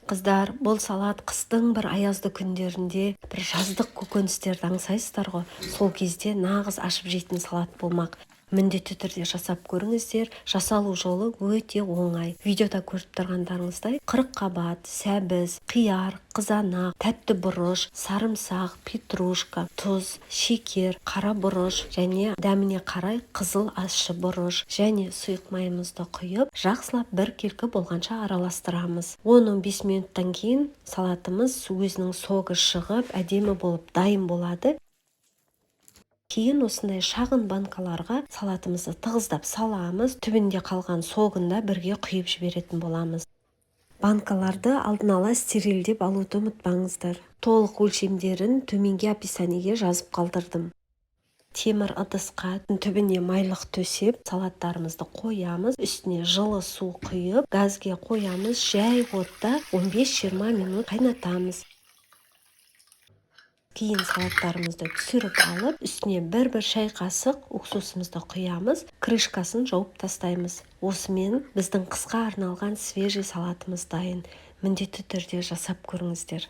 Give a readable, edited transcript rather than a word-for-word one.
Қыздар, бұл салат қыстың бір аязды күндерінде бір жаздық көкөністерді аңсайсыздар ғой, сол кезде нағыз ашып жейтін салат болмақ. Міндетті түрде жасап көріңіздер. Жасалу жолы өте оңай. Видеода көріп тұрғандарыңыздай, қырыққабат, сәбіз, қияр, қызанақ, тәтті бұрыш, сарымсақ, петрушка, тұз, шекер, қара бұрыш және дәміне қарай қызыл ащы бұрыш және сұйық майымызды құйып, жақсылап біркелкі болғанша араластырамыз. 10-15 минуттан кейін салатымыз өзінің согы шығып, әдемі болып дайын болады. Кейін осындай шағын банкаларға салатымызды тығыздап саламыз. Түбінде қалған согын да бірге құйып жіберетін боламыз. Банкаларды алдын ала стерилдеп алуды ұмытпаңыздар. Толық өлшемдерін төменге описаниеге жазып қалдырдым. Темір ыдысқа түбіне майлық төсеп, салаттарымызды қоямыз. Үстіне жылы су құйып, газге қоямыз. Жай отта 15-20 минут қайнатамыз. Кейін салаттарымызды түсіріп алып, үстіне бір-бір шай қасық уксусымызды құямыз, крышкасын жауып тастаймыз. Осымен біздің қысқа арналған свежий салатымыз дайын. Міндетті түрде жасап көріңіздер.